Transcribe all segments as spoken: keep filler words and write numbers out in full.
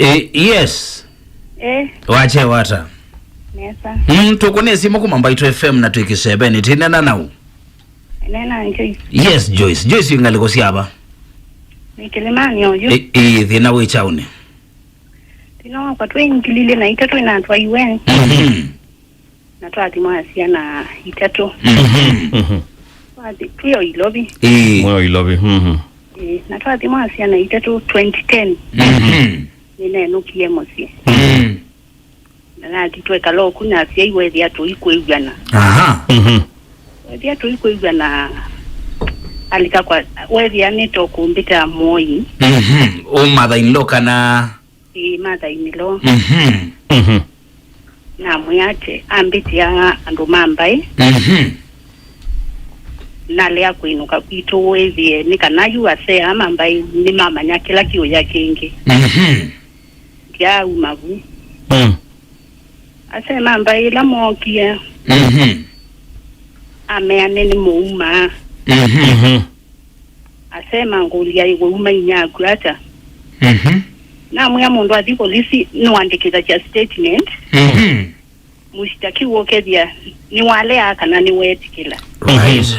Eh, yes. Eh, Wache wata. Nesa. Mm, tukune simu kuma Mbaitũ F M na twikisebeni. Tinena nau. Nena Joyce. Yes, Joyce. Joyce, ngaliko syava? Ni Kilimani oyu. Eh, eh, thina wi chauni. Thina wakwa twingilile na ita twina twaiwe. Mhm. Na twathimwa syana itatũ. Mhm. Mhm. Twathi-, twĩ o Ilovi. Ĩĩ. Mwĩ o Ilovi. Mhm. Ĩĩ, na twathimwa syana itatũ twenty ten. Mhm. Nĩnenũkie mũsyĩ. Mhm. Na nathi twekala oku na asyai wethĩa tũikwĩw'ana. Aha. Mhm. Wethĩa tũikwĩw'ana alika kwa, wethĩa nĩtokũmbĩta Moi. Mhm. Ũ mother in law kana? Ĩĩ, mother in law. Mhm. Mhm. Namwĩa atĩ ambĩtĩa andũ ma mbaĩ. Mhm. Nalea kwĩnũka kwitũ wĩthĩe nĩ kana yu asea ma mbaĩ nĩmamanya kĩla kĩũya kĩngĩ. Mhm. Ndyaauma vu. Mm. Asee ma mbaĩ ĩla mookie, Mhm. ameane nĩ mũuma. Mhm. Mhm. Asee mangũlya ĩwe uma inyaku ata? Mhm. Namwĩa mũndũ athi polisi nĩwandĩkĩthasya statement, Mhm. mũsitaki wokethya nĩwalea kana nĩweetĩkĩla. Right.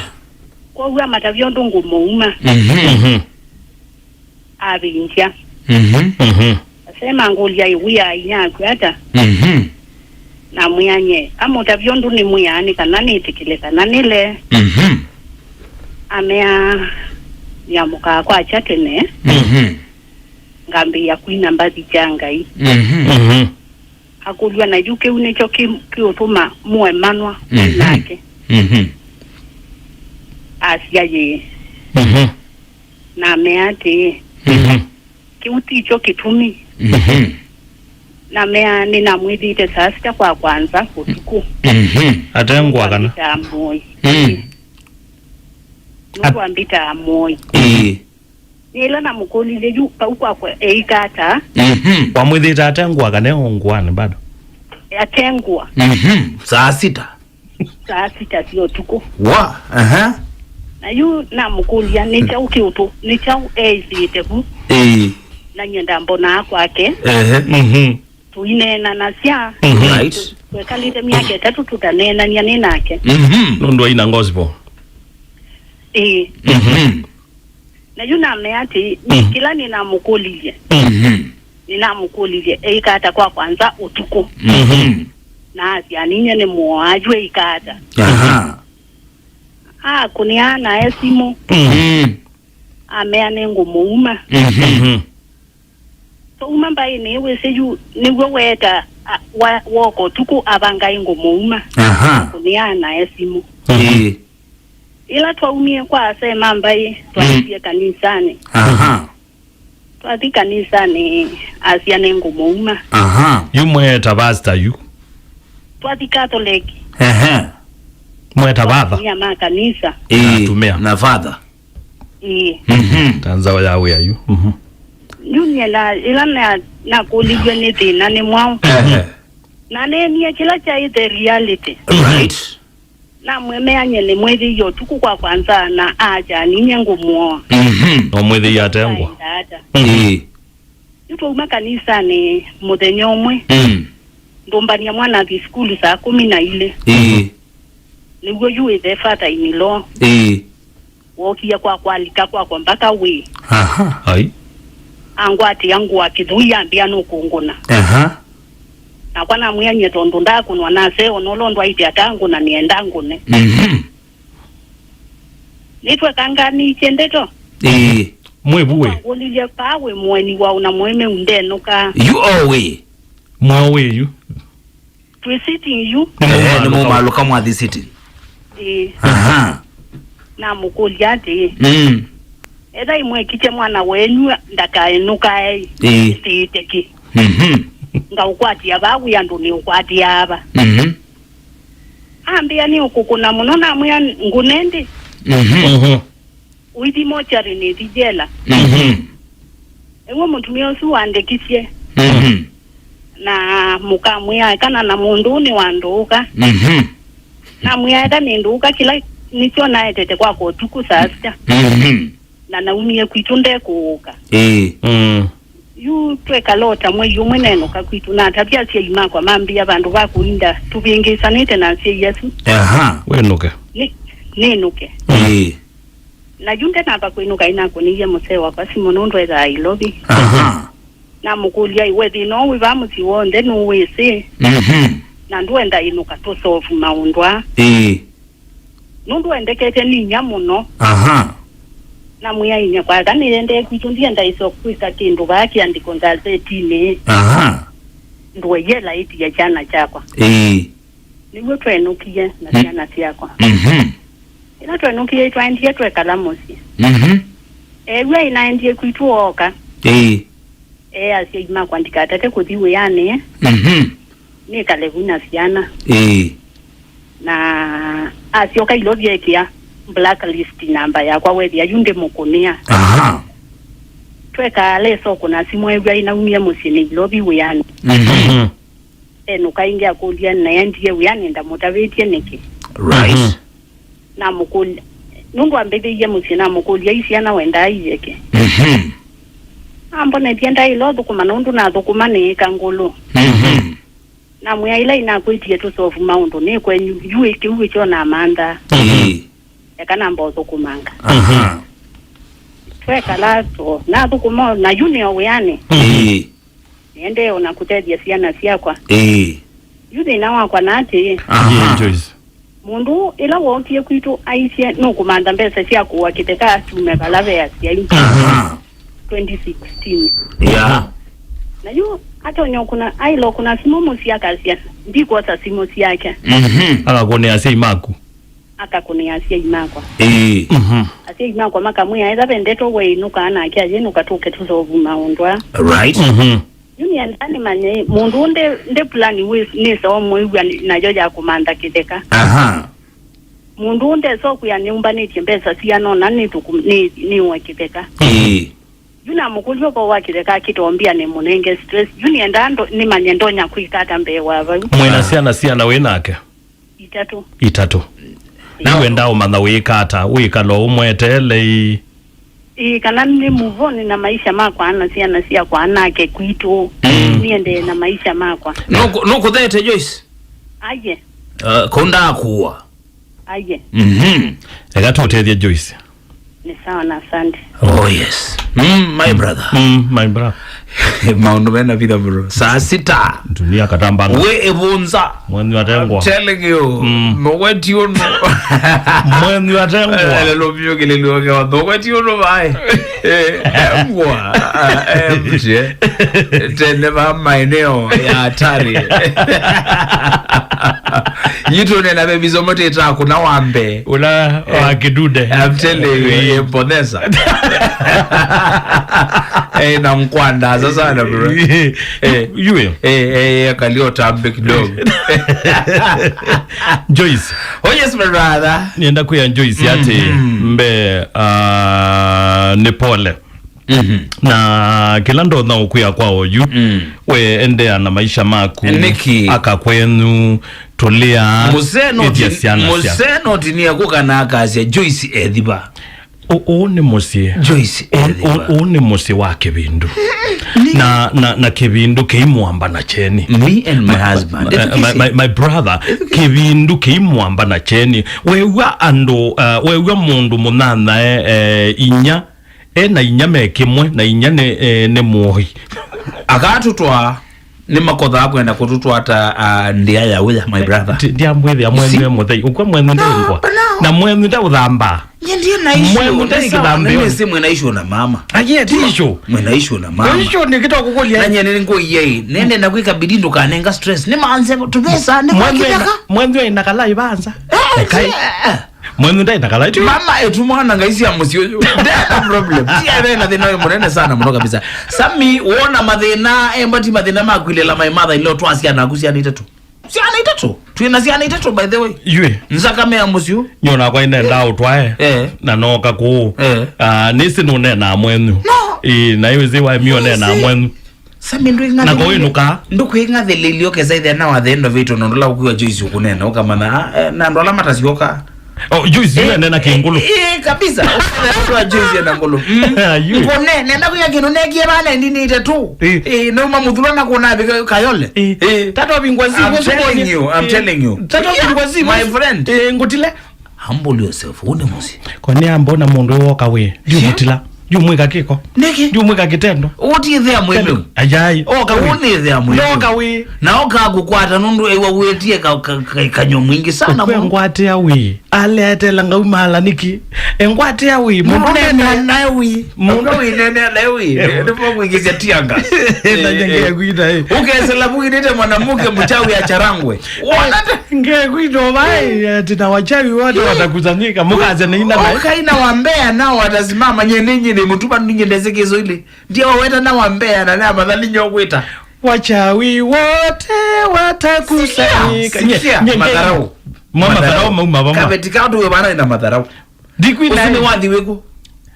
Kwoou amatavya ũndũ ngũmũuma. Mhm. Mhm. Avĩngya. Mhm. Mhm. Asee mangũlya ĩwĩa inyaku ata? Mhm. Namwĩa nye amũtavya ũndũ nĩmwĩaa nĩ kana nĩtĩkĩle kana nĩle. Mhm. Amea, nyamũkaa kwakya tene, Mhm. ngambĩĩa kwina mbathi kya Ngai. Mhm. Mhm. Akũlw'a, na yu kĩu nĩkyo kĩ-, kĩũtũma mũemanwa Mhm. nake? Mhm. Asya yĩĩ. Mhm. Namea atĩĩ, Mhm. kĩu tikyo kĩtumi. Mhm. Namea nĩnamwĩthĩĩte saa sita kwa kwanza ũtukũ. Mhm. Atengwa kana? Nũkwambĩtaa Moi. Mm. Nũkwambĩtaa Moi. Ĩĩ. Nĩ ĩla namũkũlilye yu kau kwakwa eĩka ata? Mhm. Wamwĩthĩĩte atengwa kana e o ngũanĩ bado? Atengwa. Mhm. Saa sita. Saa sita sya ũtukũ. Wa, aha. Na yu namũkũlya nĩ kyaũ kĩũtũ, nĩ kyaũ eĩsĩte vu. Ĩĩ. Na nyie ndambonaa kwake. Ehe. Mhm. Tũineenanasya. Mhm. Right. Twekalĩte myaka ĩtatũ tũtaneenania nĩ nake. Mhm. Nũndũ aina gospel. Ĩĩ. Mhm. Na yu namea atĩ, Mm. kĩla nĩnamũkũlilye, Mhm. nĩnamũkũlilye eĩka ata kwa kwanza ũtukũ. Mhm. Na asya, "Ninyie nĩmũoaa yu eĩka ata?" Aha. Akũnĩaa nae simũ, Mhm. amea, "Nĩngũmũuma." Mhm. Mhm. Twauma mbaĩnĩ, wĩsĩ yu nĩw'o weeta, a, wa, woka ũtukũ, avanga ĩngũmũuma. Aha. Kũnĩaa nae simũ. Ĩĩ. Ĩla twaumie kwa asee ma mbaĩ, twaendie Mm. kanisanĩ. Aha. Twathi kanisanĩ, asya, "Nĩngũmũuma." Aha. Yu mweeta pastor yu? Twathi Catholic. Ehe. Mweta vatha? Atumĩa ma kanisa. Ĩĩ, atumĩa. Na father. Ĩĩ. Mhm. Tanzao ya wĩa yu. Mhm. Yu nyie na, ĩla na, nakũlilw'e nĩ thĩna nĩ mwaũ. Ehe. Na neenie kĩla kyaĩ the reality. Right. Namwĩmea nyie nĩmwĩthĩie ũtukũ kwa kwanza na aja ninyie ngũmũoa. Mhm. No mwĩthĩie atengwa. Aenda ata? Mhm. Ĩĩ. Yu twauma kanisanĩ mũthenya ũmwe. Mm. Ndũmbania mwana athi sukulu saa kũmi na ilĩ. Ĩĩ. Nĩw'o yu wĩthe father in law. Ĩĩ. Wookie kwa kwalika kwakwa mpaka wĩ. Aha. Ai. Angwatĩa ngũa kĩthũi ambĩa nũkũngũna. Aha. Nakwa namwĩa nyie tondũ ndakũnwa nase ona ũla ũndũ aĩte atangũna nĩenda ngũne. Mhm. Nĩtwekanganĩtye ndeto. Ĩĩ. Mwĩ vu wĩ? Angũlilye, "Paa wĩ mũeni waũ na mũemeu ndenũka?" Yu o wĩ? Mwĩ o wĩ yu? Twĩ sitting yu. Nĩ Eh, nĩ mũmalũka. Mũmalũka mwathi sitting. Ĩĩ. Aha. Namũkũlya atĩĩ, Mm. "Ethai mwekĩte mwana wenyu ndakaenũkae Ĩĩ. ĩtĩĩte kĩ? Mhm. Ngaũkwatĩa vaa wĩ andũ nĩũkwatĩaa va?" Mhm. Ambĩa nĩ ũkũkũna mũno, namwĩa ngũne ndĩ. Mhm. Mhm. Ũithi mochari nĩthi jela. Mhm. Nĩw'o mũtumĩa ũsu wandekisye. Mhm. Na mũkamwĩa kana na mũndũ ũũ nĩwandũũka. Mhm. Namwĩa eka nĩndũũka kĩla nĩkyo naetete kwakwa ũtukũ saa sita. Mhm. Na naumie kwitũ ndekũũka. Ĩĩ. Mm. Yu twekala o ta mwei ũmwe nenũka kwitũ, natavya asyai makwa mambĩa vandũ va kũinda tũvĩngĩĩsanĩte na asyai asu. Aha. Wĩnũke. Nĩ, nĩnũke. Ĩĩ. Na yu ndenamba kwĩnũka, nĩnakũnĩie mũsee wakwa simũ nũndũ ethaa Nairobi. Aha. Namũkũlya, "Ĩ, we thĩna ũũ wĩ vaa mũsyĩ w'onthe nũwĩsĩ? Mhm. Na ndwenda ĩnũka tũsovu maũndũ aa?" Ĩĩ. Nũndũ endekete nĩ inyia mũno. Aha. Namwĩa, "Inyia kwaka nĩyendee kwitũ, ndienda ĩsyo kwĩka kĩndũ vaa kĩandĩko ngazetinĩ. Aha. Ndũe yela ĩtia kyana kyakwa." Ĩĩ. Nĩw'o twenũkie na Mm. syana syakwa. Mhm. Ĩla twenũkie, twaendie twekala mũsyĩ. Mhm. Eew'a ĩnaendie kwitũ ooka. Ĩĩ. Ee asyai makwa ndikatate kũthi wĩanĩ, Mhm. nĩkale vu na syana. Ĩĩ. Na asyoka Nairobi ekĩa blacklist namba yakwa, wethĩa yu ndĩmũkũnĩa. Aha. Twekala ĩsokũna simũ, eew'a ĩnaumie mũsyĩ Nairobi wĩanĩ. Mhm. Mhm. Enũka ĩngĩ akũlya, "Naendie wĩanĩ, ndamũtavĩtye nĩkĩ?" Right. Mhm. Namũkũlya, nũndũ ambĩthĩie mũsyĩ, namũkũlya, "Ĩ syana wendaa iyeke?" Mhm. Ambonethye ndaĩle ũthũkũma nũndũ nathũkũma nĩĩka ngũlũ. Mhm. Namwĩa, "Ĩla inakwĩtie tũsovu maũndũ nĩ kwenyu, yu ĩ kĩu ĩkyo namanthaa. Mhm. Eka namba ũthũkũmanga." Aha. Twekala so, nathũkũma na yu nĩo wĩanĩ. Mhm. Ĩĩ. Nĩendee o na kũtethya syana syakwa. Ĩĩ. Yu thĩna wakwa na atĩĩ, Aha. Ĩĩ, Joyce. Mũndũ ĩla wookie kwitũ aisye nũkũmantha mbesa sya kũũa kĩtheka atume vala ve asyai. Aha. Twenty sixteen. Yeah. Na yu atonya ũkũna, aĩle ũkũna simũ mũsyĩ akasya, "Ndikwosa simũ syake." Mhm. Akakũnĩa asyai maku. Akakũnĩa asyai makwa. Ĩĩ. Mhm. Asyai makwa makamwĩa, "Etha ve ndeto we ĩnũka nake ayĩnũka tũke tũsovu maũndũ aa." Right. Mhm. Yu nĩenda nĩmanye mũndũ ũũ nde, nde plan wĩ, nĩsa ũmwĩw'a nayo ya kũmantha kĩtheka. Aha. Mũndũ ũũ ndesa ũkwĩa nĩũmbanĩtye mbesa siana ũna nĩthũkũ-, nĩ, nĩũe kĩtheka. Ĩĩ. Yu namũkũlya ũvoo wa kĩtheka akĩtombia nĩmũnenge stress. Yu nĩenda ndo, nĩmanye ndonya kwĩka ata mbee wa vau. Mwĩna Ah. syana siana wĩ nake? Itatũ. Itatũ. Ĩĩ. Yu wenda ũmanya wĩka ata, wĩkala ũmweteelei? Ĩĩ, kana nĩ move on na maisha makwa na syana syakwa nake kwitũ. Mm. Niendee na maisha makwa. Nũkũ-, nũkũthete, Joyce? Aye. Uh, kũndakuwa. Aye. Mhm. Eka tũtethye Joyce. Nĩ sawa na asante. Oh, yes. Mm, my brother. Mm, my brother. Maũndũ mena vitha, bro. Saa sita. Dunia katambanga. We ĩvũnza. Mwenyu atengwa. I'm telling you. Mm. Nũgweti ũno. Mwenyu atengwa. Eh, lelo biũ kĩlĩlio kĩwa. Nũgweti ũno vai. Eh, engwa. Ah, eh, mche. Tene va maeneo ya hatari. Yitũ nena bebi zomote ita kuna wambe. Ula wa kidude. I'm telling you, eh, mbonesa. Eh, na nkwanda, sasa na, bro. Eh. Yue. Eh, eh, eh, kalio tambe kidogo. Joyce. Oh, yes, my brother. Nienda kuya Joyce ati Mhm. mbe, ah, nĩ pole. Mhm. Na kĩla ndonya ũkwĩa kwa oyu, Mm. we endea na maisha maku. Nĩkĩ? Aka kwenyu, tũlĩa, Mũsee no ĩthya ti-, syana sya. Mũsee no tinia kũka na akasya, "Joyce ethiva." Ũ-, ũũ nĩ mũsyĩ. Joyce Ũ-, ethiva. Ũ-, ũũ nĩ mũsyĩ wa kĩvindu. Na, na, na kĩvindu kĩimwamba na kyeni. Me and my My, husband. my, my, my, my brother, It's okay. Kĩvindu kĩimwamba na kyeni. Wew'a andũ, uh, wew'a mũndũ mũnyanyae, eh, inya, e na inya me kĩmwe, na inya nĩ, eh, nĩ mũoi. Akatũtwaa, nĩmakothaa kwenda kũtũtwata, ah, ndia ya wĩa, my brother. Ti-, ndiambwĩthĩa mwenyu e mũthei. Ũkw'a mwenyu ndaingwa. No, no. Na mwenyu ndaũthamba. Nye ndiye na issue. Mwenyu ndaikĩthambĩo. Nĩsĩ mwĩna issue na mama. Aye, ti issue. Mwĩna issue na mama. Issue nĩ kĩtwa kũkũlya. Na nye nĩngũiye, nende na kwĩka bidii ndũkanenga stress. Nĩ manze tũvesa, nĩ mwenyu kĩtheka. Mwenyu ena kala ibanza. Eh, kai. Eh. Mwenyu ndaĩ na kala ĩtu. Mama etu mwana ngai cia mũsyĩ ũyũ. Ndena problem. Tia ĩve na thĩna ũyũ mũnene sana mũno kabisa. Sami, wona mathĩna, emba ti mathĩna ma kwilĩla my mother in law twa syana aku syana itatũ. Syana itatũ. Twĩna syana itatũ, by the way. Yue. Nzakame ya mũsyĩ ũyũ. Nyona kwa ine nda ũtwae. Eh. Na noka kũũ. Eh. Ah, nĩsĩ nũnena mwenyu. No. Ĩ, na iwe zi wa mio nena mwenyu. Sami, ndwĩng'athĩlĩlye. Na kũinũka. Ndũkwĩng'athĩlĩlye ũkesa ĩthĩa na wathe endo vitũ nondũ la ũkwĩwa Joyce ũkũnena, ũkamanya, ah, eh, na andũ ala matasyoka. Oh, Joyce, eh, nena kĩngũlũ. Eh, eh, kabisa. Kwa Joyce ena ngũlũ. Mm. Ah, you. Ngone, nenda kuya kĩndũ nekie bana ndinite tu. Eh. Eh, no mamuthulo na kuona bika Kayole. Eh. Eh. Tata bingwa zi. I'm telling you, I'm telling you. Tata bingwa zi. My friend. Eh, ngutile. Humble yourself. Une musi. Kone ambona mundu woka we. Jumutila. Jumwika kiko. Niki? Jumwika kitendo. Uti there mwenu. Ajai. Oka we. Uni there mwenu. Oka we. Na oka kukwata nundu ewa wetie ka, ka, ka, kanyo mwingi sana. Kwe ngwatia we. Aletela ngaumala niki? Engwatia wi, mũndũ nene nae wi. Mũndũ wi nene nae wi. Ndipo kuingiza tianga. Na nyenge kwita, eh. Ukesela mwinite mwanamke mchawi acharangwe. Wonate. Nge kwita bai, ati na wachawi wote watakusanyika. Mukaze ni ina bai. Ukaina wambea nao watasimama nyenye nyenye mutuma ninye ndeze kizo ile. Ndio waweta na wambea na na madhali nyokwita. Wachawi wote watakusanyika. Sikia, sikia. Nye, nye, madharau. Mwa madharau. Madharau mauma vamwe. Kaveti katu we bana ina madharau. Ndikwina. Usini wathi wiko.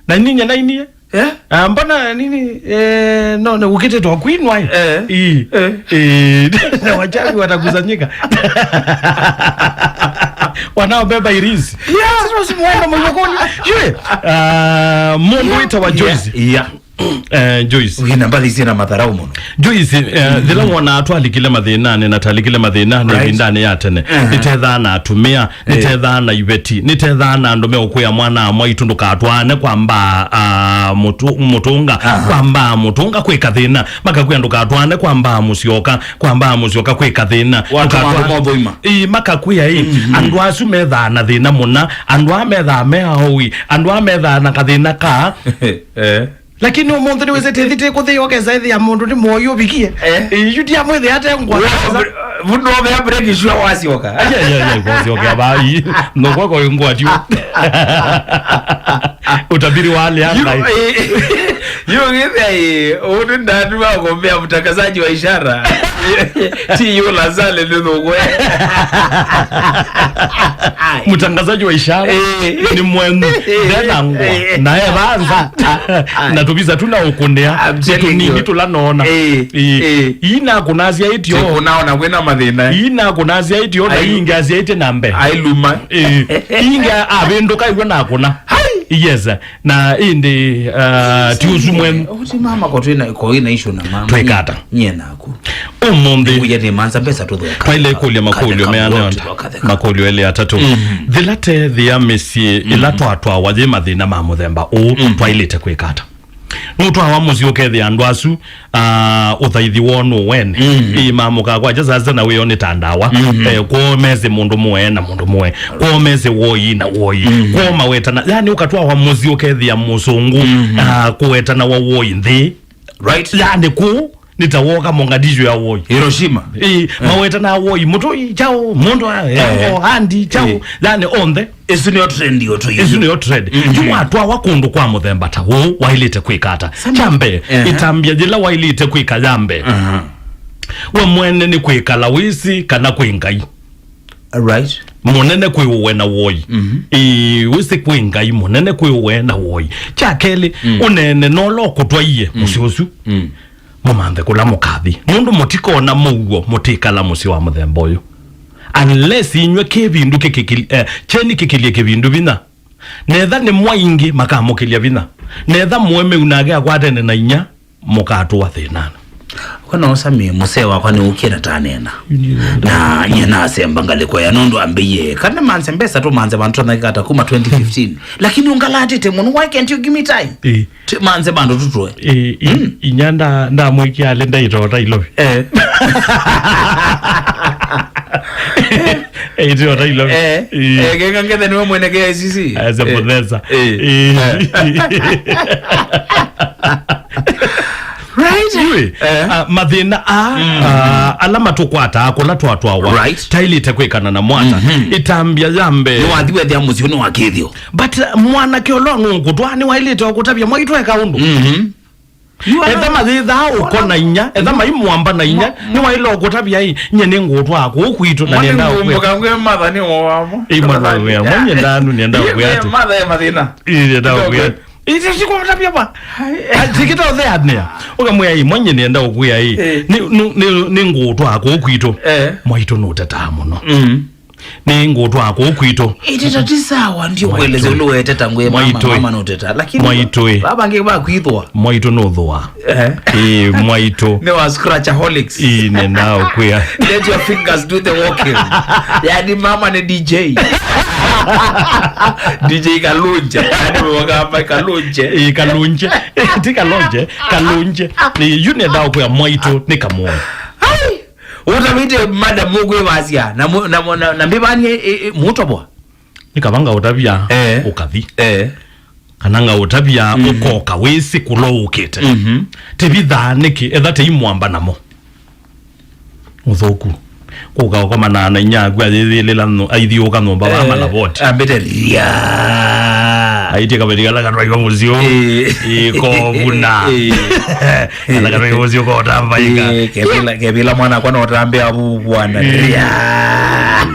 Na ninye na inie. Eh? Ah, mbona nini? Eh, no, no, ukite to kwinwa. Eh. Ii. Eh. Ii. Na wachawi watakusanyika. Wanaobeba irisi. Yeah. Sisi usimwenda mlokoni. Yule. Ah, mundu wita wa Joyce. Yeah. Yeah. Eh, Joyce. Wina mbathi ici na matharau mũno. Joyce, eh, thĩla wona twalikile mathĩnanĩ na talikile mathĩnanĩ, right, ĩvindanĩ ya tene, nĩtethaa na atumĩa, nĩtethaa na iveti, nĩtethaa na andũ meũkwĩa mwana mwaitũ ndũkatwaane kwa mbaa, ah, mũtu-, mũtũnga, kwa mbaa mũtũnga kwĩka thĩna, makakwĩa ndũkatwaane kwa mbaa mũsyoka, kwa mbaa mũsyoka kwĩka thĩna. Watũma andũ mothũima. Ii, makakwĩa ii, andũ asu methaa na thĩna mũna, andũ aa methaa me aoi, andũ aa methaa na kathĩna ka. Eh. Lakini ũmũnthĩ nĩwĩsĩ tĩthi tĩkũthĩĩa ũkesa ĩthĩa mũndũ nĩ mũoyu ũvikie. Eh. Ĩyu ndiamwĩthĩa ate ngwa. Vundo vya break shua wasioka. Aya, aya, aya, wasioka bai. No kwa kwa ngwa tiu. Utabiri wa hali ya anga. Yu ngithia ĩ, ũndũ ndatu wa kuombea mtangazaji wa ishara. Ti yula zale ndio ngwe. Mtangazaji wa ishara. Eh. Ni mwenu. Eh. Ndena ngwa. Eh. Na evanza. Na tũvisa tu na ũkũnĩa. I'm telling you. Nĩ tũnini tũla noona. Eh, eh. Ii nakũna asyaĩtye o. Ti kũnaona kwĩna mathĩna. Ii nakũna asyaĩtye o na ii ingĩ asyaĩtye na mbee. Ailuma. Eh. Ii ingĩ avĩndũka iw'o nakũna. Hai. Yes. Na ĩndĩ, uh, ti ũsu mwenu. Uti mama ko twina, ko ina issue na mama. Twĩka ata? Nyie naku. Ũmũnthĩ. Nĩngũya nĩ manza mbesa tũthũka. Twaile kũlya makũlyo meana onda. Makũlyo elĩ atatũ. Thĩla tethĩa mĩsyĩ ĩla twatwawa yĩ mathĩna ma mũthemba ũũ, twailĩte kwĩka ata? Nũtwawa mũsyĩ ũkethĩa andũ asu, ah, ũthaithi woo nũwene. Ĩĩ, mamũkaa kwakya sasa na wĩo nĩ ta ndawa. Eh, kwoo mesĩ mũndũ mũe na mũndũ mũe. Kwoo mesĩ woi na woi. Kwoo mawetana. Yani ũkatwawa mũsyĩ ũkethĩa mũsũngũ, ah, kũwetana wa woi nthĩ. Right. Yani kũu nĩ ta woka Mogadishu ya woi. Hiroshima. Ĩĩ, mawetana woi, mũtũi, chao, mũndũ, eh, yango, andi, chao. Eh. Yani onthe. Ĩsu nĩyo trend yo tũi. Ĩsu nĩyo trend. Yu watwawa kũndũ kwa mũthemba ta ũũ, wailĩte kwĩka ata? Kya mbee, ĩtambya yĩla wailĩte kwĩka ya mbee. We mwene nĩ kwĩkala wĩsĩ kana kwĩ Ngai. Right. Mũnene kwĩ ũwe na woi. Ĩĩ, wĩsĩ kwĩ Ngai mũnene kwĩ ũwe na woi. Kya kelĩ, ũneene nola ũkũtwaie mũsyĩ ũsu. Mũmanthe kũla mũkathi. Nũndũ mũtikona mũuo mũtikala mũsyĩ wa mũthemba ũyũ. Unless inyw'ĩ kĩvindu kĩkĩkil-, eh, kyeni kĩkĩlye kĩvindu vinya. Netha nĩ mwaingĩ makamũkĩlya vinya. Netha mũemeu nake akwatene na inya, mũkatũa thĩnanĩ. Kwana ũsamie mũsee wakwa nĩ ũkie na tanena. Na nye nasemba ngalĩko ya nũndũ ambĩie. Kana manze mbesa tu manze vandu twanakikata kuma twenty fifteen. Lakini ũngalatĩte mũno, why can't you give me time? Ĩĩ. Ti manze vandu tutwe. Ĩĩ, i-, inya nda-, ndamwĩkia alĩ ndaitota ilovi. Eh. Ĩĩ, itota ilovi. Eh. Ĩĩ. Eh, kenga ngetha niwe mwene K I C C. As a possessor. Eh. Ĩĩ. Right. Ĩĩ. Eh. Ah, mathĩna a, ah, ala matũkwataa kũla twatwawa. Right. Tailĩte kwĩkana na mwata. Ĩtambya ya mbee. Nĩwathi wethĩa mũsyĩ nĩ wa kĩthyo. But, uh, mwanake ũla nũkũtwa nĩwailĩte o kũtavya mwaitũ eka ũndũ. Etha mayĩthaa ũko na inya, etha maimwamba na inya, nĩwaĩle o kũtavya ĩ, nye nĩngũtwaa kũu kwitũ na nĩenda ũkwĩa. Ngũmbũka ngwe matha nĩ wamo. Ĩ, mwana wĩa, mwa nyendaa nũ nĩenda ũkwĩa atĩ. Matha ya mathĩna. Ĩ, nĩenda ũkwĩa. Ĩte sikũtavya va. Tikita ũtheanĩa. Ũkamwĩa ĩ, mwa nye nĩenda ũkwĩa ĩ. Nĩ, nĩ, nĩ, nĩngũtwaa kũu kwitũ. Eh. Mwaitũ nũtetaa mũno. Mm. Nĩ ngũtwaa kũu kwitũ. Iteta ti sawa, ndio kueleze ulu weteta ngwe mama, mwaitũ ĩ. Mama nuteta. Lakini mwaitũ ĩ. Baba nge ba kwithwa. Mwaitũ nũthũa. Eh. Ĩ, mwaitũ. Nĩ wa scratchaholics. Ĩ, nenda ũkwĩa. Let your fingers do the walking. Yani mama ni D J. D J Kalunje. Yani wagamba Kalunje. Ĩ, Kalunje. Ti Kalonje, Kalunje. Ĩ, yu nenda ũkwĩa mwaitũ nĩ kamwoni. Ai! Ũtavĩte madam mũkwĩvasya na mu- na mu- na na mbĩvanie ĩ- ĩ- mũtoboa. Nĩ kavanga ũtavya. Eh. Ũkathi. Eh. Kana nga ũtavya. Mhm. Ũkoka wĩsĩ kũla ũkĩte. Mhm. Tĩvithaa nĩkĩ etha tĩimwamba namo. Mũthũku. Kũka ũkomana na inya aku ayĩthĩlĩla nũ- aithiũka nyũmba wa. Eh, mala voti. Ambĩte ria. Aitie kaveti kala katwaika mũsyũ. Eh. Ĩkovuna. Eh. Ala kana ũcio kwa ũtambaĩka. Eh, kevila, kevila mwana kwa na ũtambĩa avu bwana. Eh. Ria.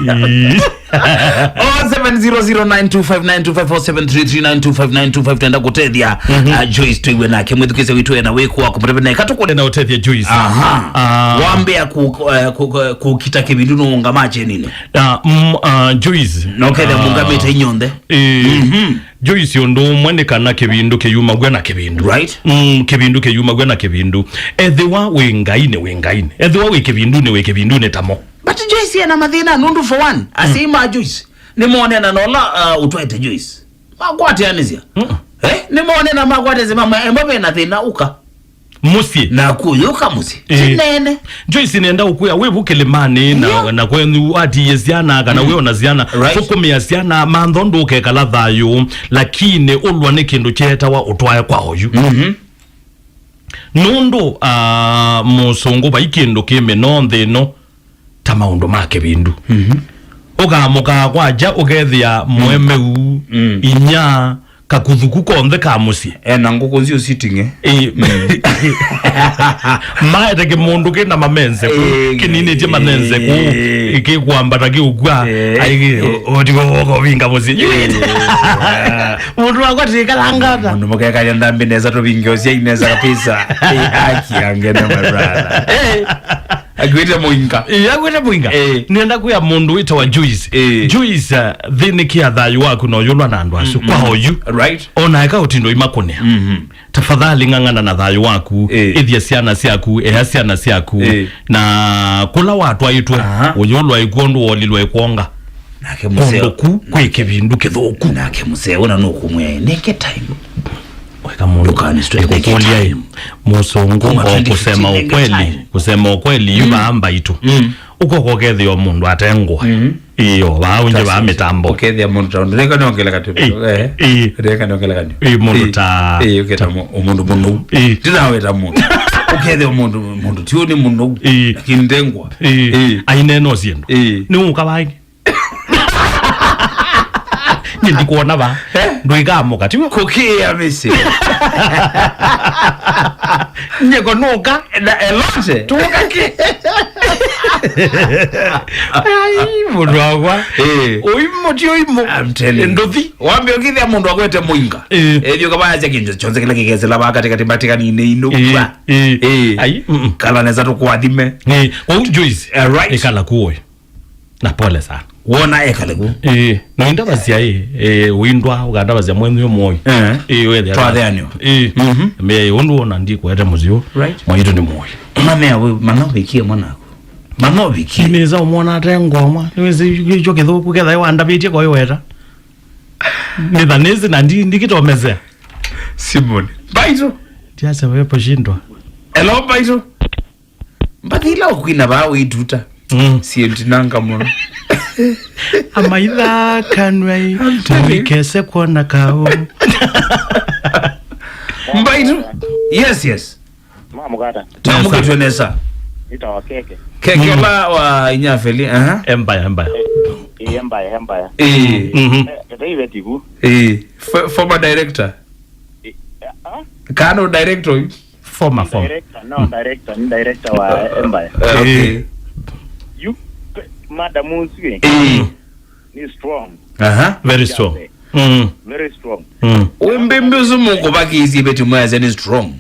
Eh. Oh seven zero zero nine two five nine two five, oh seven three three nine two five nine two five, twenda kũtethya. Mhm. Ah, Joyce twĩw'e nake mwĩthukĩse witũ ena wĩkũ wa kũmũtavya naye katukũle na ũtethya Joyce. Aha. Ah. Wambĩa ku- eh, ku- ku- kũkita kĩvindu nũũngama chenine. Ah, mm, ah, Joyce. Noketha. Ah. Mũngamĩte inyonthe. Eh. Mhm. Joyce, ũndũ ũmwe nĩ kana kĩvindu kĩyumaw'a na kĩvindu. Right. Mm, kĩvindu kĩyumaw'a na kĩvindu. Ethĩwa wĩ ngainĩ, wĩ ngainĩ. Ethĩwa wĩ kĩvindunĩ, wĩ kĩvindunĩ tamo. But Joyce ena mathĩna nũndũ for one, asyai ma Joyce nĩmonena na ũla, uh, ũtwaĩte Joyce. Makwatĩanĩsya. Mm. Eh? Nĩmonena makwatĩanĩsya mamwe, emba vena thĩna ũka. Mũsyĩ. Naku ũyũka mũsyĩ. Eh. Tinene. Joyce, nenda ũkwĩa wĩ vu kĩlĩmanĩ na, yeah, na kwenyu atiie syana kana, mm, wĩ ona syana. Right. Thũkũmĩa syana, mantho ndũkekala thayũ, lakini ũlwa nĩ kĩndũ kyetawa ũtwae kwa oyu. Mhm. Nũndũ, ah, mũsũngũ vai kĩndũ kĩ mĩnoo nthĩ ĩno ta maũndũ ma kĩvindu. Mhm. Ũkamũkaa kwakya ũkethĩa, mm, mũemeu, mm, inya, kakuthuku konthe ka mũsyĩ. Ena ngũkũ nzio siting'e. Ĩ. Mm. Maete kĩmũndũ kĩna mamenze kũ, ĩ, kĩninĩtye manenze kũ, ĩ, kĩkwambata kĩũkw'a, ĩ, aigĩ, ĩ, ũtiwe woka ũvinga mũsyĩ. Ĩ. Mũndũ wakwa tĩkalangata. Mũndũ mũkekalia ndambi nesa tũvinge ũsyai nesa kabisa. Ĩ, haki ya ngene, my brother. Ĩ. Akwĩte mũinga. Ĩ, akwĩte mũinga. Ĩ. Nĩenda kwĩa mũndũ wĩtawa Joyce. Ĩ. Joyce, uh, thĩnĩkĩa thayũ waku na ũyũlwa na andũ asu. Mm, kwa, mm, oyu. Right. Ona eka ũtindo imakũnĩa. Mhm. Tafadhali ng'ang'ana na thayũ waku. Ĩ. Ĩthya syana syaku, ea syana syaku. Ĩ. Na kũla watwaĩtwe, aha, ũyũlwa ĩkw'o ndũ wolilwa ĩkwonga. Nake mũseo. Kũndũ ku kwĩ kĩvindu kĩthũku. Nake mũseo na nũkũmwĩa, nenge time. Weka mũndũ. Ndũkani stress, nenge time. Mũsũngũ. Kuma o twenty fifteen, kusema nenge ukweli, time. Kusema ukweli, yu, mm, vaa mbaitũ. Mm. Ũkoka ũkethĩa o mũndũ atengwa. Mm. Ĩyo, vaa ũnje vaa mĩtambo. Ũkethĩa mũndũ ta ũndũ. Reka nongele katu. Ĩ, eh. Ĩ. Reka nongele katu. Ĩ, mũndũ ta. Ĩ, ũketa ta mũ- o mũndũ mũnou. Ĩ. Ndinaweta mũndũ. Ũkethĩa o mũndũ, mũndũ ti ũnĩ mũnou. Ĩ. Lakini ndengwa. Ĩ. Ĩ. Aineno syĩndũ. Ĩ. Nĩ ũka vangi. Nĩ ndikuona va. Eh? Ndũikamũka, tiwe? Kũkĩa mĩsyĩ. Nyeko nũka. Na elote. Tũka kĩ? Ai, mũndũ wakwa. Eh. Ũimũ ti ũimũ. I'm telling you. Nduthi. Wambe ũkĩthĩa mũndũ akwete mũinga. Eh. Ethio kabayasya kĩnjo kyonse kĩla kĩkesela va katikati mbatĩkaninĩ inũ. Eh, eh. Eh. Ai, mm-mm. Kala nesa tũkwathime. Eh, kwa Joyce. Eh, right. Ĩkala kuoyo. Na pole sana. Wona ekale ku. Eh, no indavasya ĩ, eh, windwa, ũkandavasya mwenyu ũmwe. Eh. Eh, wethĩa. Twatheanio. Eh. Mhm. Me, ũndũ wona ndikwete mũsyĩ. Right. Mwaitũ nĩ mũĩ. Mamea we, manovikie mwanaku. Manovikie. Nĩza ũmwona ate ngoma. Nĩwĩsĩ kĩcho kĩthũku ketha wandavĩtie kwa weta. Nĩtha nĩsĩ na ndi, ndikitomezea. Simon. Baito. Tiase wepo shindwa. Hello, Baito. Mbathi ila ũkwina vaa ũituta. Mm. Sientinanga mũno. Amaitha kanwai, I'm telling you. Mũikese kuona kaũ. Mbaitũ. Yes, yes. Mamũkata. Yes, sir. Twamũkĩtwe nesa. Itawa Keke. Keke, mm, ũla wa inyafeli, aha. Empire, Empire. Eh, eh, Empire, Empire. Eh. Mhm. Eh, ete ivetivu. Eh, f- former director. Eh, ah? Kana director ũyu? Former, former. Director, no, mm, director, ni director wa, uh, Empire. Uh, okay. Eh. You, madam Unsue, eh, ni strong. Aha. Very strong. Mm. Very strong. Mm. Wembembe usu mukubakisi beti mwese ni strong.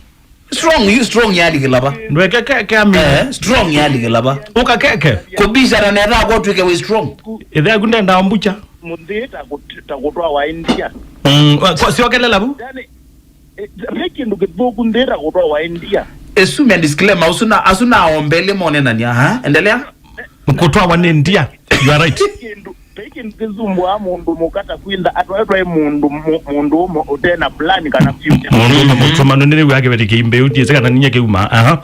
Strong, you strong yali kĩlava. Ndweke keke ami. Eh, strong yali kĩlava. Ũka keke. Kũbishana na etha kwa twĩke we strong. Ĩthe yaku ndendaa mbucha. Mũnthĩ ta kũt-, ta kũtwawa India. Mm, wa- kwa- siokelela vu. Yani, eh, ve kĩndũ kĩthũku nthĩ ta kũtwawa India. Ĩsu me disclaimer, asu na, asu na ombeli monenania, ha? Endelea. Kũtwawa nĩ ndia. You are right. Ve kĩndũ, ve kĩndũ kĩsumbũaa mũndũ mũka ta kwĩntha atwaĩtwaĩ mũndũ mũ-, mũndũ ũmwe ũte na plan kana future. Mũndũ ũmwe mũtũmanu nĩ wĩwa kĩveti kĩimbĩu ndiĩsĩ kana ninya kĩuma. Aha.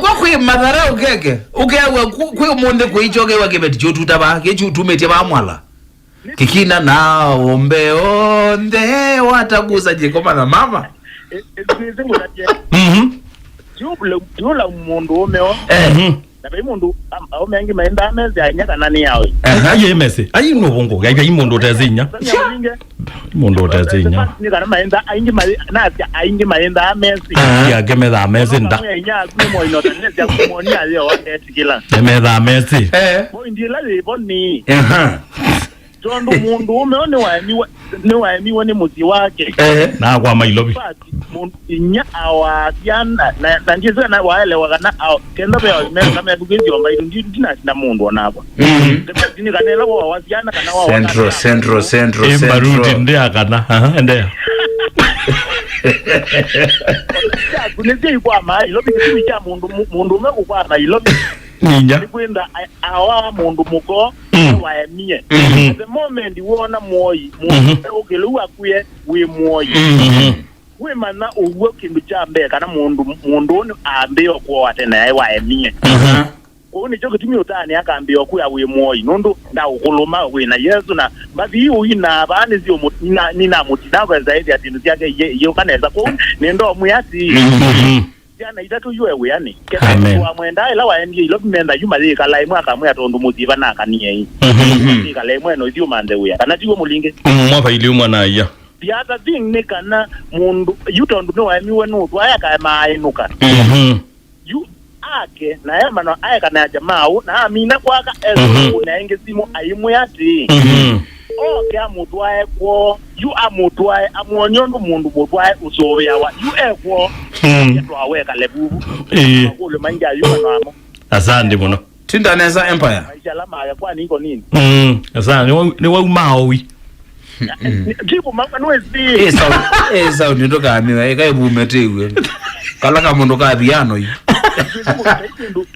Kwa kwĩ mathara ũkeke. Ũkewa ku- kwĩ ũmũnthĩ kwĩicho ũkewa kĩveti kĩũtuta va kĩchutumĩtye va mwala. Kĩkina na ombe onthe watagusa jikoma na mama. Ĩsingũtavye. Mhm. Tiũla mũndũ ũme o. Eh. Mhm. Na vai mũndũ am- aũme angĩ maendaa mesi ainya kana nĩ yawe. Aha. Aye mesi. Ayi no bongo. Ayi ayi mũndũ ũtesinya. Mũndũ ũtesinya. Nĩ kana maenda aingĩ mai nasya aingĩ maendaa mesi. Yake metha mesi nda. Mwe inya aku mo ino tane sya kumoni ayo waketikila. Metha mesi. Eh. Point ila yĩvo nĩ. Aha. Tondũ mũndũ ũme nĩwaemiwe, nĩwaemiwe nĩ mũsyĩ wake. Eh. Na kwa mailovi. Basi, mũndũ inya awasyana, na, na ndiĩsĩ kana waelewa kana ao, kenda ve ao meka methukĩsyo mbaitũ, ndi-, ndinasinda mũndũ onakwa. Mhm. The best nĩ kana ĩla wawasyana kana wawa Central, kana Central, Central, Ĩ mbaruti Central. Ndi akana. Aha, endea. Yaku nĩsyo ikwama ilovi, kĩtumi kya mũndũ mu-, mũndũ ũme kũkwama ilovi. Ninya. Nĩ kwĩnda a- awa mũndũ mũko. Mm. Waemie. Mhm. The moment wona muoi, mũndũ Mhm. ũkĩlĩu akwie wĩ muoi. Mhm. Wĩmanya ũw'o kĩndũ kya mbee kana mũndũ mũndũ ũnĩ ambĩo kwoa tene aĩ waemie. Mhm. Kũu nĩkyo kĩtumi ũtaanĩ akambĩo kwĩa wĩ muoi nũndũ ndaũkũlũma wĩ na Yesu na mbathi ii ũina vaa nĩsyo ninakweza ĩthĩa syĩndũ syake iye- iyĩũka nesa kũu nĩndomwĩa ati Mhm. Syana itatũ yu e wĩanĩ. Amen. Kethĩwa wamwendaa ĩla waendie ilovi menda yu mayĩkala ĩmwe akamwĩa tondũ mũsyĩ vanakanie ĩ. Mhm. Mayĩkala ĩmwe no ithyĩ ũmanthe wĩa. Kana tiw'o mũlingi? Mm, mwavaili ũmwe na ia. The other thing nĩ kana mũndũ yu tondũ nĩwaemiwe nũtwae akaema aĩnũka. Mhm. Yu ake na emano aekana ya jamaa na amina kwaka Mhm. esũkũnĩa ĩngĩ simũ aimwĩa atĩĩ. Mhm. Oke amũtwae kwoo, yu amũtwae, amwony'e ũndũ mũndũ mũtwae ũsũvĩawa, yu e kwoo, Mm. etwaa wekale vuvu. Ĩĩ. Makũlyo maingĩ ayuma namo. Asante mũno. Tinda nesa Empire. Maisha ala maya kwa niko nini? Mm. Asante. Nĩ wau- nĩ wau maowi. Jibu mama nwezi. Ĩ sound, ĩ sound ndũkamĩwe, ĩka ĩvume tĩw'e. Kala ka mũndũ ka piano yu.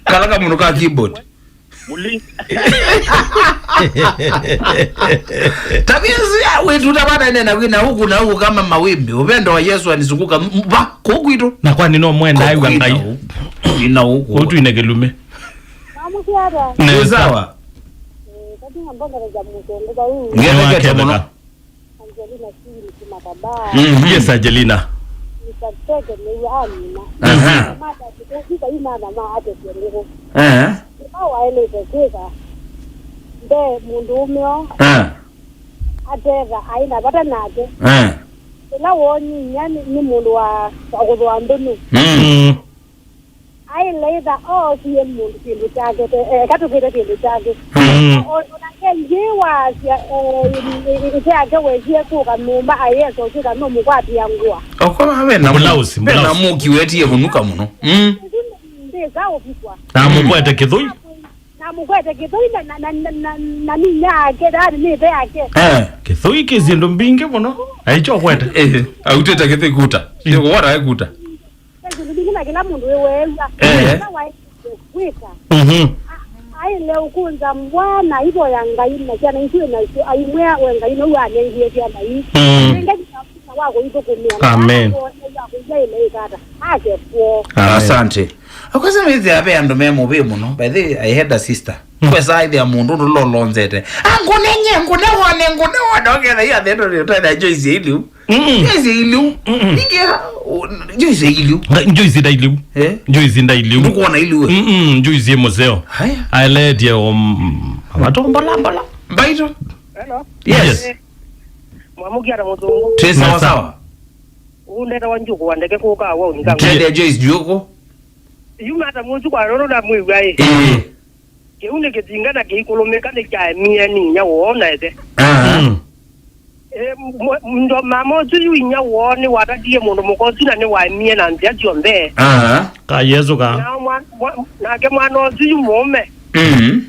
Kala ka mũndũ ka keyboard. Muli. Tabia cia wĩtu tabana nena wina huku na huku kama mawimbi. Upendo wa Yesu anizunguka m- va kuku itu. Na kwani no mwenda Kuku aiwa ina ngai? Huku. Ina huku. Utu ine kilume. Mamusiata. Ni sawa. Kati ngambonga za mutongo ba huu. Ngene Ni kete waketheka. Muno. Angelina Siri Kimakaba. Mhm. Yes, Angelina. Nisateke ni amina. Aha. Mata kutoka ina na ma ate kiendeko. Eh. Kwa waeleze kwika. Mbe mundu umeo. Eh. Ateva aina vata nake. Eh. Ila woni nyani ni mundu wa wa kuthwa ndunu. Mm. Mm. Aile itha oosie mũndũ kĩndũ kyake, te- eh, katũkĩte kĩndũ kyake. Mm. O- o nake ngi waasya, eh, ite yake wesie kũka nyũmba, ayesa ũsika nũmũkwatĩa ngũa. Okorwo we na Blouse, mu- we na blouse. Mũki wetie kũnuka mũno. Mm. Ndĩsa ũvikwa. Na mũkwete kĩthũi. Na mũkwete kĩthũi na, na, na, na, na, na minya yake, yani mĩthe yake. Eh. Kĩthũi kĩ syĩndũ mbingĩ mũno. Aicho kwete. Eh, autĩte kĩthũi kuta. Sio kuwara kuta. Kĩndũ kĩngĩ na kĩla mũndũ wĩweew'a, eh, kĩla waĩlĩte kwĩka. Mhm. A- aĩle ũkũnza mbwa na ivoya Ngai na syana isu nasyo, aimwĩa we Ngai nĩwe wanengie syana ii. Mm. Nenge nginya wa kũithũkũmĩa na Amen. Wa kũiya ĩle ĩkata. Ake kwoo. Amen. Asante. Akwasa wĩthĩa ve andũ me mũvĩ mũno. By the way, I had a sister. Mm. Kwesa ĩthĩa mũndũ ndũlolonzete. Angũnenye, ngũne wone, ngũne wone. Oketha iya thendo rĩũtethĩa Joyce iliu. Mm-mm. Joyce iliu. Mm-mm. Ingia, o, Joyce iliu. Nda- Joyce nda iliu. Eh? Joyce nda iliu. Ndukuona iliu. Mm-mm, Joyce museo. Haya. Aeletie, um, matombola mbola. Mbaito. Hello. Yes. Yes. Mwamukia na mutungu. Tesa Mesa. Sawa. Undeta wa njuku wa ndeke kuka wa unika. Tende Joyce juko. Yuma ta musu kwa roro na mwiwa e. Eh. Kĩu nĩ kĩtinga na kĩikũlũmĩka nĩkyaemie ninya woo na ĩthe. Ah. Mm. Eh, mwa- ndo mama ũsu yu inya woo nĩwatatie mũndũ mũka ũsu na nĩwaemie na nzĩa syonthe. Aha. Ka Yesu ka. Na mwa- mwa- nake mwana ũsu yu mũũme Mm.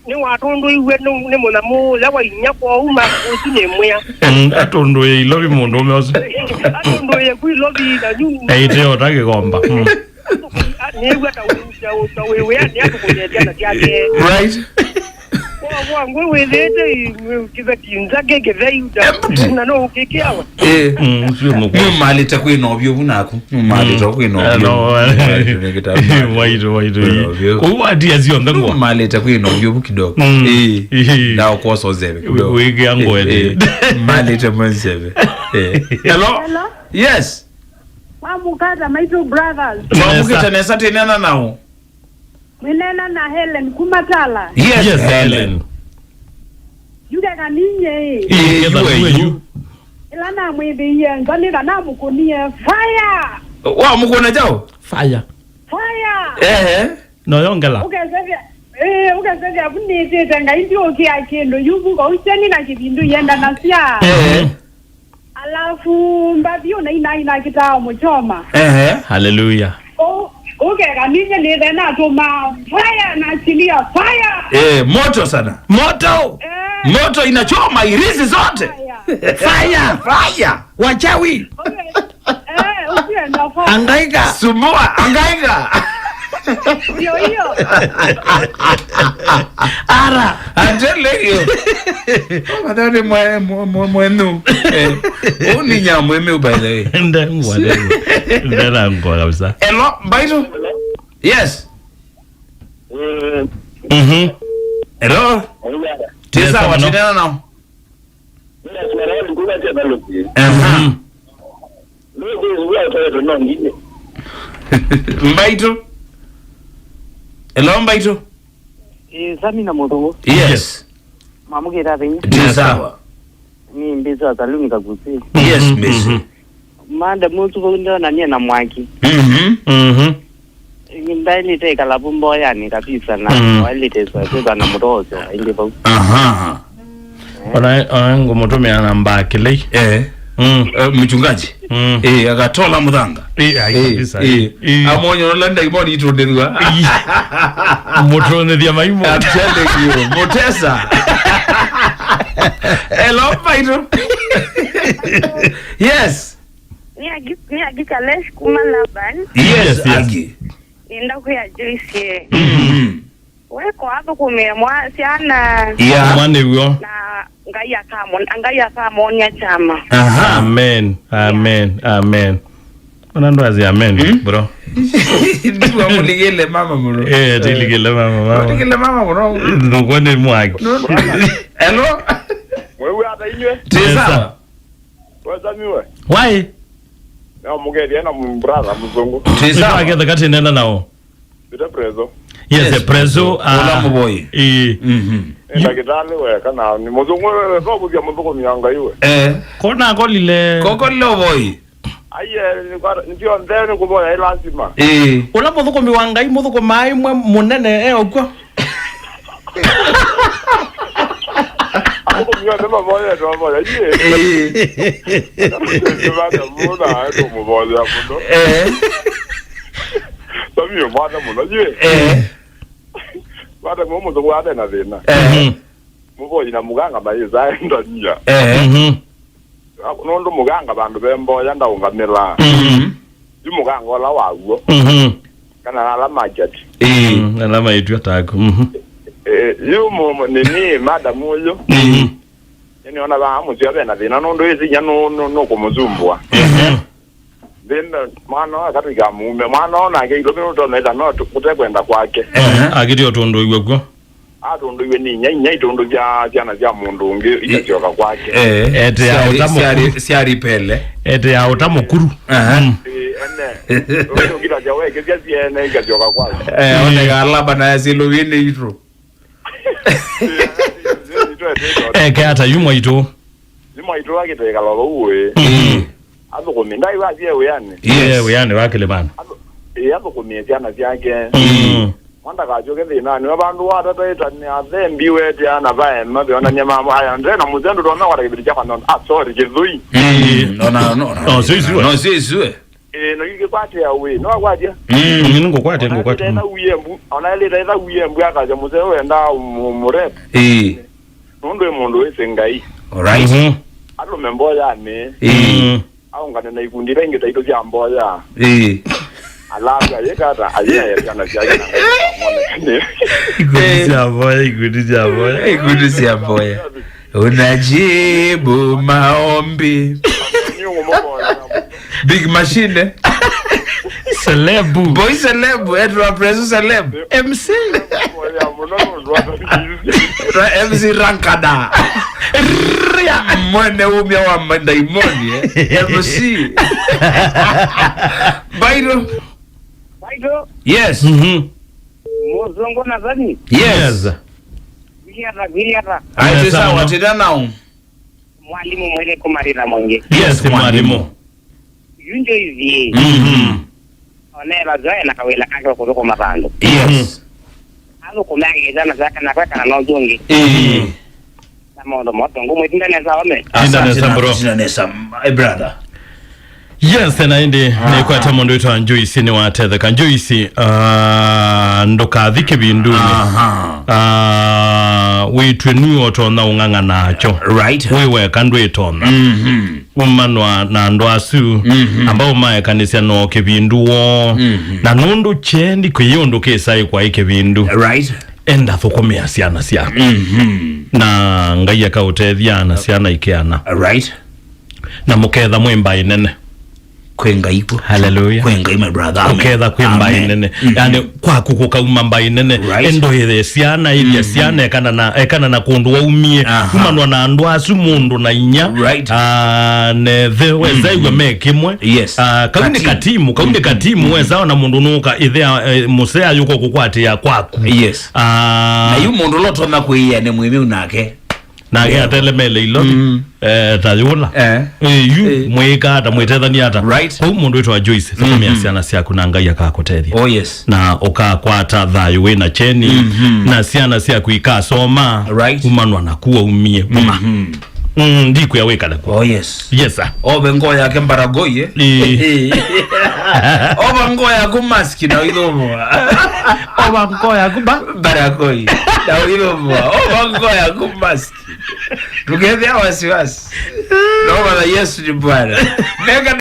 nĩwatũndũiw'e nĩ nĩ mũnyamũ ũla wa inya kwoou ma ũsu nĩ mwĩa. Mm, atũndũie ilovi mũndũũme ũsu. Atũndũie kwi lovi na yu. Eite ota kĩkomba. Mm. Nĩw'a ta wĩ- ta wĩ- ta wĩ wĩa nĩ atũkũnĩe syana syake. Right. Kwa kwa ngwe wĩthĩte kĩveti nzake kĩthei. Empty. Na no ũkĩkĩawa. Eh. Mm, sio mũkwa. Nĩũmalĩte kwĩna ũvyũvu naku. Nĩũmalĩte kwĩna ũvyũvu. Nĩkĩta- Waitũ, waitũ. Kwĩna ũvyũvu. Kũu atia sio ngangwa. Nĩũmalĩte kwĩna ũvyũvu kidogo. Mm. Eh. Ihi. Nda ũkosa ũzeve kidogo. Wĩkĩa ngwete. Eh, eh. Malĩte mwenzeve. Eh. Hello? Hello? Yes. Mwamũkata, my two brothers. Twamũkĩte nesa, twĩneena naũ? Mwĩneena na Helen kuma Tala. Yes, Yes, Helen. Helen. Yukeka ninye ĩ. Ĩĩ, Ketha yuwe yu. Yu. Ĩla namwĩthĩie nza nĩ kana mũkũnie fire. Wamũkũna kyaũ? Fire. Fire. Ehe. No yongela. Ũkesevya, ĩĩ, ũkesevya vu nĩtĩte Ngai ndiũkĩa kĩndũ yu vu vau kyeni na kĩvindu iendanasya. Ehe. Alafu mbathi ũnainaina kĩtaa mũchoma. Ehe. Hallelujah. Ũ- ũkeka ninye nĩthe natũma fire na chilia fire. Eh, moto sana. Moto. Eh. Moto inachoma irisi zote. Fire. Fire. Fire. Wachawi. Ũke- eh, ũsienda fire. Angaika. Sumbua, angaika. Ndio hiyo. Ara. I'm telling you. Madhani mwe- mwe- mwe- mwenu. Eh, huu ni nyamwemeu, by the way. Ndengwa, ndengwa. Ndengwa kabisa. Hello, Mbaitũ? Yes. Mm. Mhm. Hello? Yes, sawa, hello. Tinena nao. Aha. Mbaitũ. Hello, Mbaitũ. Ĩ, Sami na Mũthũngũ. Yes. Mamũkĩta venyu. Ti sawa. Ni mbĩsĩ wa saluni kakusi. Yes, mhm, mbĩsĩ. Mhm. Manda mũsu vau ndonanie na mwaki. Mhm. Mhm. Ndaĩlĩte ĩkala vu mboyanĩ kabisa na mm, waĩlĩte sasĩva na mũtosyo aingĩ vau. Aha. Ona, ona ngũmũtũmĩa namba ya Kĩlei. Eh. Mm. Eh, mchungaji. Mm. Eh, akatola mũthanga. Eh, ai, eh, kabisa. Eh. Eh. Amwonyo la ndaimoni itundĩrwa. Mũtũnĩthia maimu. I'm telling you, Mutesa. Hello, Mbaitũ. Yes. Nĩ Agi- nĩ Agi Kalesh kuma Laban. Yes, yes, yes. Agi. Nĩndakwĩa Joyce. Mm. Weko athũkũmĩe mwa syana. Yeah. Mwana w'o. Na Ngai akamon- Ngai akamonia kyama. Aha. Amen. Amen. Amen. Ona ndo azi amen, mm, bro. Ndiwa muligile mama muno. Eh, tiligile mama, mama. Muligile mama muno. Nduko ni mwaki. No, no. Hello. Mwewe hata inywe. Tesa. Wesamiwe. Why? Na mugethia na brother mzungu. Tesa. Aketha kati nena nao. Bita prezo. Yes, yes, prezo. Ola ah, muboi. Eh. Mhm. Enda kitali we kana ni mzungu we, we, kwa kuzia mzungu mianga iwe. Eh. Kona kolile. Koko loboi. Aiye, ndio ndene kuboya lazima. Eh. Ũla mũthũkũmi wa Ngai, mũthũkũma imwe mũnene e ũkw'o. Ako mnywa ndio maboya ndio maboya. Yeye. Eh. Ndio bana mbona hapo mboya hapo. Eh. Sami mwana mwana yeye. Eh. Bata mwa mzungu ade na thina. Eh. Mhm. Mũvoi na mũganga mayĩsa endania. Eh. Mhm. Nũndũ mũganga vandũ ve mboya ndaũngamĩlaa. Mhm. Yu mũganga ũla waw'o. Mhm. Kana ala maketi. Eh. Mm, ala maitw'a taku. Mhm. Eh, yu mũ- nini madam ũyũ. Mhm. Nĩona vaa mũsio vena thĩna nũndũ ĩsinya nũ- nũ- nũkũmũsumbũa. Mhm. Thĩna mwana wa katũ ikamuume. Mwana ona nake ilo mĩũtoneta no tu- kũtekwenda kwake. Ehe. Akĩtĩ ũtũndũiwe kw'o. Atũndũiwe nĩ inya, inya itũndũvya syana sya mũndũ ũngĩ ikasyoka kwake. Eh, ete ya syari- ũta mũkuru. Syari- syari pele. Ete ya ũta mũkuru. Aha. Mm. Eh, ene. Ũkĩtasya wekĩsya syene ikasyoka kwake. Eh, one galaba na yasilo wine itro. Eke ata yu mwaitũ. Ni mwaitũ akĩtekala vau ĩ. Mm. Athũkũmi ndai wasie wĩanĩ. Yes. Yeah, wĩanĩ wa Kĩlĩmanĩ. Athũ- ĩ, athũkũmie syana syake. Mm. Ndakasyoke thĩnanĩ. We vandũ watata ĩtanĩa thembi wetea na vaema veonany'a mamo. Aya, ndena mũsendo tona kwata kĩvĩti kyakwa nona. Ah, sorry, kĩthũi. Mm, no, no, no, no. No, sio isue. No, sio isue. Eh, no, yu kĩkwatĩa wĩ. No, akwatya. Mm, nĩngũkwatĩa, ngũkwatĩa. Ona ĩlĩta ĩtha uye mbu, ona ĩlĩta ĩtha uye mbu akasya mũseo wenda mũ-, mũrep. Eh. Nũndũ ĩ mũndũ wĩsĩ Ngai. All right. Mhm. Alũme mboyanĩ. Eh. Mm. Aũngane na ikundi ila ingĩ taitũ sya mboya. Ĩĩ. Alafu ayĩkata, ayĩaĩa syana syake na Ngai. Ikundi sya mboya, ikundi sya mboya. Ikundi sya mboya. Unajibu maombi. Nĩ ũmwe mboya. Big Machine. Selebu. Boy Selebu, Edward Preso Selebu. M C. Mboya mũno nũndũ wa Ra-, M C Rankada. Mwene umya wa mandaimoni, eh? M C. Bairo. Bairo. Yes. Mhm. Mũzungu na Zani. Yes. Yes. Viliata, viliata. Aitisa watira nao. Mwalimu mwele kumarira mwingi. Yes, mwalimu. Yu Joyce. Mhm. Onela Joy na kawĩla kake wa kũthũkũma vandũ. Yes. Athũkũme akĩkĩtana syake na kwekana na ũsu ũngĩ. Ĩĩ. Na maũndũ moto ngũmwĩtinda nesa ome. Tinda nesa, bro. Tinda nesa, my brother. Yes, na ĩndĩ nĩkwata mũndũ wĩtwa Joyce nĩwatetheka. Joyce, ah, ndũkathi kĩvindunĩ. Aha. Ah, wĩtw'e nue ũtonya ũng'ang'a nakyo. Right. Wĩ weka ndwĩtonya. Mhm. Umanwa na andũ asu, mhm, ambao maekanĩsya no kĩvindu woo. Mhm. Na nũndũ kyendi kwĩ ũndũ kĩsaĩ kwaĩ kĩvindu. Right. Enda thũkũmĩa syana syaku. Mhm. Na Ngai akaũtethya na syana ikeana. Right. Na mũketha mwĩ mbaĩ nene. Kwĩ Ngai kw'o. Hallelujah. Kwĩ Ngai, my brother. Amen. Ũketha kwĩ mbaĩ nene. Amen. Mhm. Yani, kwaku kũkauma mbaĩ nene. Right. Endo ĩthe syana, ĩthya syana, ekana na, ekana na kũndũ waumie. Aha. Kumanwa na andũ asu mũndũ na inya. Right. Ah, nethe, weza iwa me kĩmwe. Yes. Ah, kau nĩ katimu, kau nĩ katimu, weza ona mũndũ nũka, ĩthe, eh, mũsea yuko kũkwatĩa kwaku. Yes. Ah. Na yu mũndũ loto na kwĩĩa nĩ mwĩmĩu nake. Nake atelemele iloni. Mm. Eh, ta yũla. Eh. Eh, yu, eh, mwĩka ata, mwĩtethania ata. Right. Kwou mũndũ wĩtwa Joyce, thũkũmĩa syana syaku na Ngai akakũtethya. Oh, yes. Na ũkakwata thayũ wĩ na kyeni, mhm, na syana syaku ikasoma. Right. Umanwa na kuo umie. Uma. Mhm. Mm, ndikwĩa wĩkale kuo. Oh, yes. Yes, sir. Ove ngoo yake mbaragoi, eh? Ĩĩ. Ova ngoo yaku maski na ũithũmũa. Ova ngoo yaku ba? Mbaragoi. Na ũithũmũa. Ova ngoo yaku maski. Ndũkethĩa wasiwasi. Naomba na Yesu ni Bwana. Neka